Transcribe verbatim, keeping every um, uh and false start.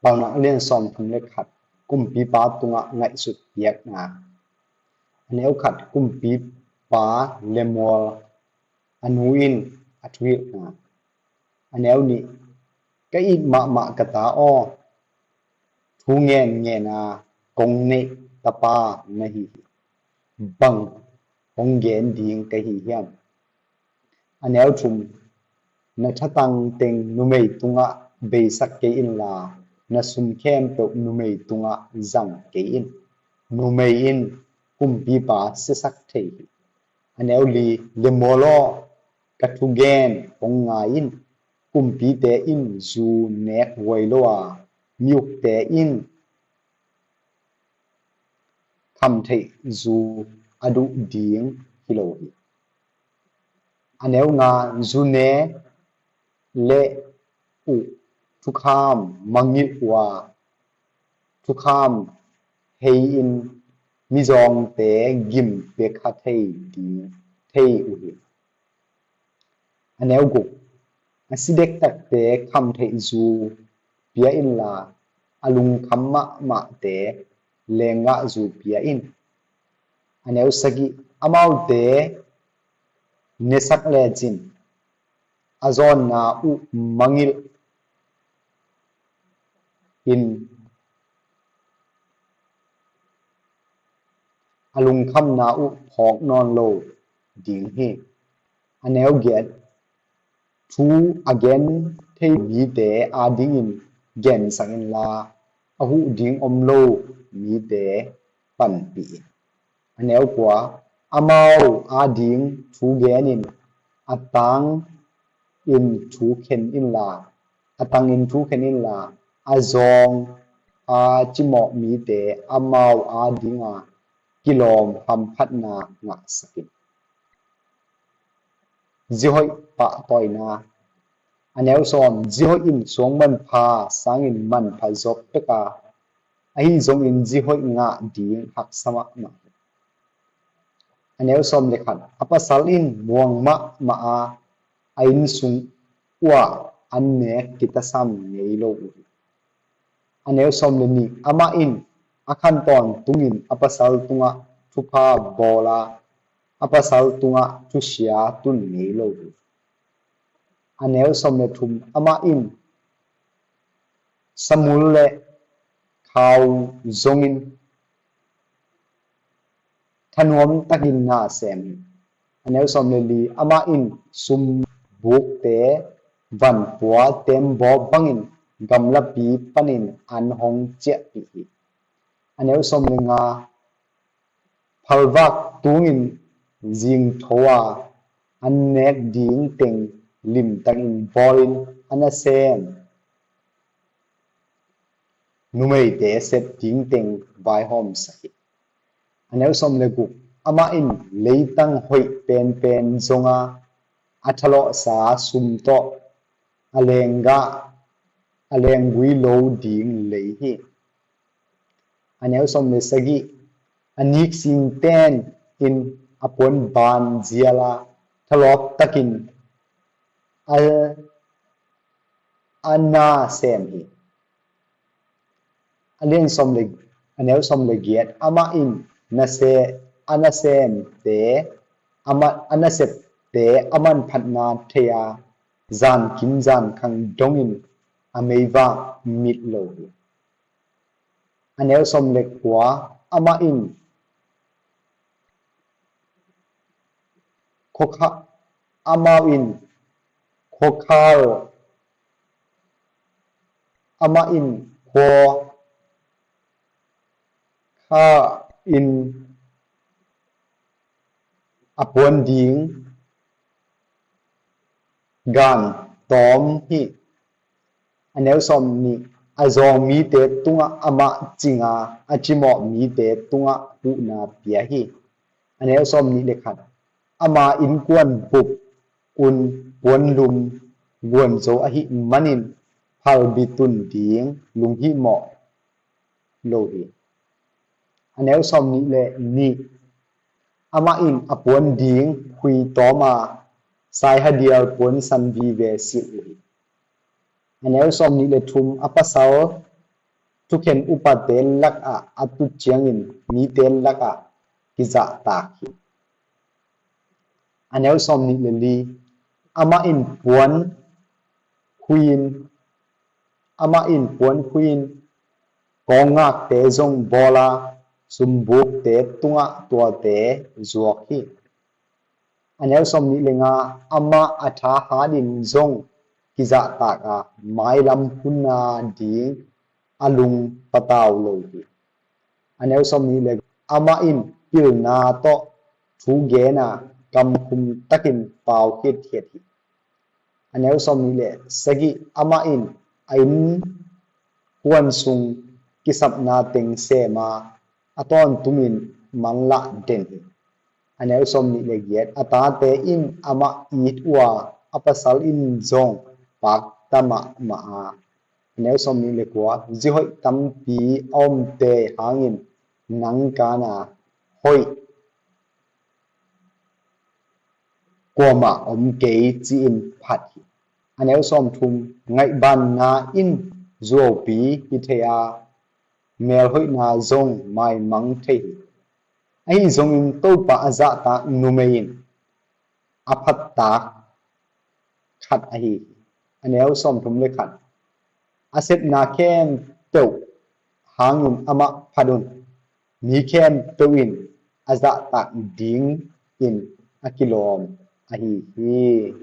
Paunak a lian sawmthum le khat, kumpipa tungah ngaihsut piakna. A neu khat, kumpipa Lemuel a nu in a thuhilhna. A neu nih, ka it mahmah ka ta aw, thu ngen ngen a kong neih tapa na hi hi. Bang hong gen ding ka hi hiam? A neu thum, na thatang teng numei tungah beisak kei inla, na sum khempeuh numei tungah zang kei in. Numei in kumpipa siasak thei hi. A neu li, Lemuel aw, ka thugen hong ngai in. Kumpite in zu nek huai lo a, miukte in khamtheih zu a duh ding hi lo hi. A neu nga, zu ne le uh thukham mangngilh uh a, thukham hei-in mizawngte gim pia kha thei ding, thei uh hi. A neu guk, a si dektakte khamtheih zu pia inla, a lungkham mahmahte lenggah zu pia in. A neu sagih, amaute nesak lecin a zawnna uh mangngilh in a lungkhamna uh phawk nawn lo ding hi. A neu giat, thu a gen thei mite adingin gensak inla, a huh ding om lo mite panpih in. A neu kua, amau ading thu genin a tangin thu khen inla, a tangin thu khen inla, a zawng a cimawh mite amau adinga kilawm hamphatna ngahsak in. Zihoih pahtawina. A neu sawm, zihoih in suang manpha sangin manpha zawk pek a, ahi zongin zihoih ngah ding haksa mahmah. A neu sawm le khat, a pasal in muang mahmah a, a innsung uah an nek kitasam ngei lo uh hi. A neu sawm le nih, amah in a khan tawntungin a pasal tungah thupha bawl a, a pasal tungah thusia tun ngei lo uh hi. A neu sawm le thum, amah in samul le khau zongin thanuam takin na sem hi. A neu sawm le li, amah in sumbukte vanpua tembaw bangin gamlapi panin an hong ciahpih hi. A neu sawm le nga, phalvak tungin zingtho a, an nek ding teng limtakin bawlin a nasem numeite sep ding teng vaihawmsak hi. A neu sawm le guk, amah in leitang hoih penpen zonga a thalawhsa sum tawh a lenggah a lenggui lo ding lei hi. A neu sawm le sagih, a niksing ten in a puanban zial a, thalawp takin a, a na sem hi. A lian sawm le, a neu sawm le giat, amah in nase, a nasemte, a ma, a nasepte a manphatna thei a, zankim zankhang dongin a meivak mit lo hi. A neu sawm le kua, amah in khokha, amau in khokhal, amah in khua kha in a puan ding gan tawm hi. A neu sawm nih, a zawng mite tungah amah cinga, a cimawh mite tungah huhna pia hi. A neu sawm nih le khat, ama innkuan bup un puanlum guanzo ahih manin phalbi tun ding lunghihmawh lo hi. A neu sawm nih le nih, amah in a puan ding khui tawm a, saihadial puansan vive silh uh hi. A neu sawm nih le thum, a pasal thukhen upate lakah a tut ciangin mite lakah kizahtak hi. A neu sawmnih le li. Amah in puan khui-in, amah in puan khui-in, kawngngakte zong bawl a, sumbukte tungah tuate zuak hi. A neu sawmnih le nga. Amah a tha hatin zong kizahtak a, mailam hun a ding a lung patau lo hi. A neu sawmnih le, amah in pilna tawh thu gen a, kamkhum takin pau khitkhiat hi. A neu sawmnih le sagih. Amah in a innkuan sung kisapna teng sem a, a tawntumin manlah den hi. A neu sawmnih le giat. A tate in amah it uh a, a pasal in zong pakta mahmah a. A neu sawmnih le kua. Zi hoih tampi a omte hangin nang kan a, hoih kuamah om kei ci-in phat hi. A neu sawmthum. Ngaihbanna in zuaupi hi thei a, melhoihna zong maimang thei hi. Ahi zongin Topa a zahtak numei in a phattak khat ahi hi. A neu sawmthum le khat. A sepna khempeuh hangin amah phat un, mi khempeuh in a zahtak dingin a kilawm ahi hi.